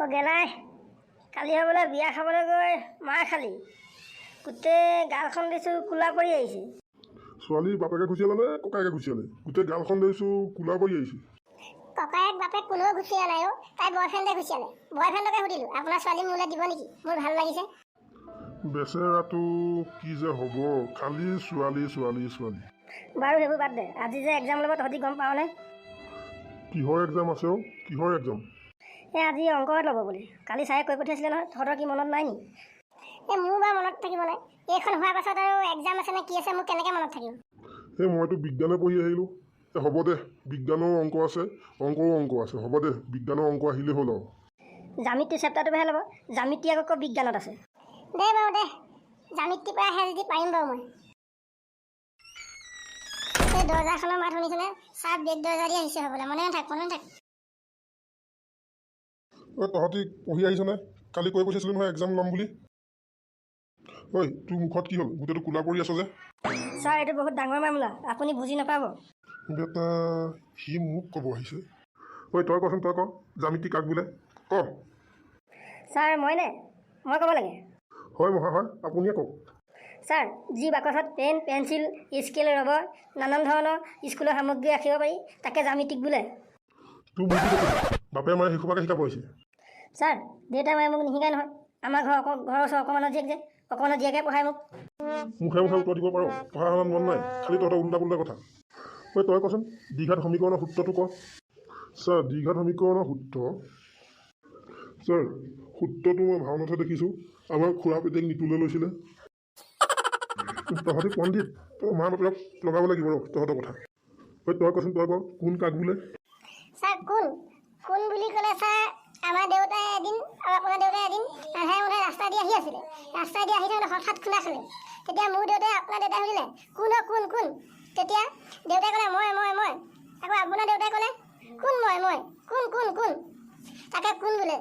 অ' গেলাই, কালি হ'বলা বিয়া খাবলৈ গৈ মাৰ খালি, গোটেই গালখন দিছোঁ কোলা পৰি আহিছে। ছোৱালীৰ বাপেকে ঘুচিয়ালে নে ককায়েকে ঘুচিয়ালে? গোটেই গালখন দেখিছোঁ কোলা পৰি আহিছে। ককায়েক বাপেক কোনেও ঘুচিয়া নাই অ', তাই বয়ফ্ৰেণ্ডে ঘুচিয়ালে। বয়ফ্ৰেণ্ডকে সুধিলোঁ, আপোনাৰ ছোৱালী মোলৈ দিব নেকি, মোৰ ভাল লাগিছে। বেচেৰাটো কি যে হ'ব, খালি ছোৱালী ছোৱালী ছোৱালী। বাৰু সেইবোৰ বাদ দে, আজি যে এক্সাম ল'ব তহঁতি গম পাৱনে? কিহৰ এক্সাম আছে অ'? কিহৰ এক্সাম? এই আজি অংকত ল'ব বুলি কালি ছাৰে কৈ পঠিয়াইছিলে নহয়, তহঁতৰ কি মনত নাই নি? এই মোৰ বাৰু মনত থাকিব নাই? এইখন হোৱাৰ পাছত আৰু এক্সাম আছে নে কি আছে, মোৰ কেনেকৈ মনত থাকিব? এই মইতো বিজ্ঞানে পঢ়ি আহিলোঁ। এই হ'ব দে, বিজ্ঞানৰো অংক আছে, অংকৰো অংক আছে। হ'ব দে, বিজ্ঞানৰ অংক আহিলেই হ'ল আৰু। জ্যামিতি চেপ্টাৰটোহে ল'ব, জ্যামিতি আকৌ ক'ত বিজ্ঞানত আছে? দে বাৰু দে, জ্যামিতিৰ পৰা আহে যদি পাৰিম বাৰু মই। এই দৰ্জাখনৰ মাত শুনিছেনে? ছাৰ বেক দৰ্জা দি আহিছে হ'বলা। মনে নাথাক, মনে নাথাক। ঐ, তহঁতি পঢ়ি আহিছনে? কালি কৈ পঠিয়াইছিলোঁ নহয় এক্সাম ল'ম বুলি। ঐ, তোৰ মুখত কি হ'ল? গোটেইটো কোলা পৰি আছ যে? ছাৰ, এইটো বহুত ডাঙৰ মামলা, আপুনি বুজি নাপাব। বেটা, সি মোক ক'ব আহিছে। ঐ, তই কচোন, তই ক, জ্যামিতি কাক বোলে ক। ছাৰ, মই নে? মই ক'ব লাগে? হয় মহাশয়, আপুনিয়ে কওক। ছাৰ, যি বাকচত পেন, পেঞ্চিল, স্কেল, ৰবৰ, নানান ধৰণৰ স্কুলৰ সামগ্ৰী ৰাখিব পাৰি, তাকে জ্যামিতিক বোলে। তোৰ মূৰটো ক'ত? বাপে মাৰে সেইসোপাকে শিকাব আহিছে। ছাৰ, দেউতা মায়ে মোক নিশিকাই নহয়। আমাৰ ঘৰ ঘৰৰ ওচৰৰ অকণমানৰ জীয়েক যে, অকণমানৰ জীয়েকে পঢ়ায় মোক। মুখে মুখে উত্তৰ দিব পাৰ, পঢ়া শুনাত মন নাই, খালি তহঁতৰ উল্টা পুল্টা কথা। ঐ, তই কচোন, দ্বিঘাত সমীকৰণৰ সূত্ৰটো ক। ছাৰ, দ্বিঘাত সমীকৰণৰ সূত্ৰ, ছাৰ, সূত্ৰটো মই ভাওনাতহে দেখিছোঁ। আমাৰ খুৰা পেটেক নিতুলে লৈছিলে। তহঁতি পণ্ডিত, তই মা বাপেৰক লগাব লাগিব ৰ তহঁতৰ কথা। ঐ, তই কচোন, তই ক, কোন কাক বোলে? ছাৰ, কোন কোন বুলি ক'লে ছাৰ, আমাৰ দেউতাই এদিন আৰু আপোনাৰ দেউতাই এদিন আন্ধাৰে মুন্ধাৰে ৰাস্তা দি আহি আছিলে। ৰাস্তা দি আহি থাকোঁতে হঠাৎ খুন্দা খালে। তেতিয়া মোৰ দেউতাই আপোনাৰ দেউতাই সুধিলে, কোন অ' কোন কোন? তেতিয়া দেউতাই ক'লে, মই মই মই। আকৌ আপোনাৰ দেউতাই ক'লে, কোন মই মই, কোন কোন কোন? তাকে কোন বোলে।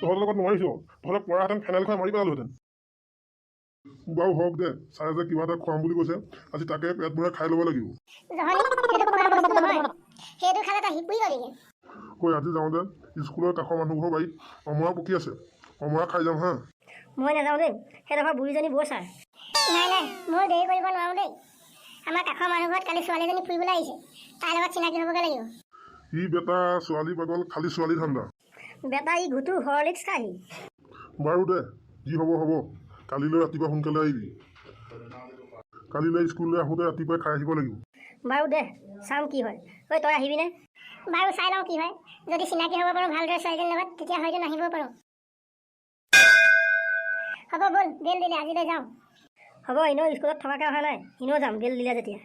তহঁতৰ লগত নোৱাৰিছোঁ। তহঁতক পৰাহেঁতেন ফেনাইল খুৱাই মাৰি পেলালোহেঁতেন। বাৰু হওক দে, ছাৰে যে কিবা এটা খুৱাম বুলি কৈছে, আজি তাকে পেট ভৰাই খাই ল'ব লাগিব। জহনী, সেইটো খোৱা বস্তু নহয়, সেইটো খালে তই হিপুৰি গ'লিগে। ঐ, আজি যাওঁতে স্কুলৰ কাষৰ মানুহঘৰৰ বাৰীত অমৰা পকি আছে, অমৰা খাই যাম হা। মই নাযাওঁ দেই, সেইডোখৰ বুঢ়ীজনী বৰ ছাৰ। নাই নাই, মই দেৰি কৰিব নোৱাৰোঁ দেই। আমাৰ কাষৰ মানুহ ঘৰত কালি ছোৱালীজনী ফুৰিবলৈ আহিছে, তাইৰ লগত চিনাকি হ'বগৈ লাগিব। ই বেটা ছোৱালী পাগল, খালি ছোৱালী ধান্দা। বেটা, ই ঘুটু হৰলিক্স খাহি। বাৰু দে, যি হ'ব হ'ব। কালিলৈ ৰাতিপুৱা সোনকালে আহিবি। কালিলৈ স্কুললৈ আহোঁতে ৰাতিপুৱাই খাই আহিব লাগিব। বাৰু দে, চাম কি হয়। ঐ, তই আহিবিনে? বাৰু, চাই লওঁ কি হয়। যদি চিনাকি হ'ব পাৰোঁ ভালদৰে ছোৱালীজনীৰ লগত, তেতিয়া হয়তো নাহিবও পাৰোঁ। হ'ব ব'ল, বেল দিলে, আজিলৈ যাওঁ। হ'ব, এনেও স্কুলত থকাকৈ অহা নাই, এনেও যাম বেল দিলে যেতিয়া।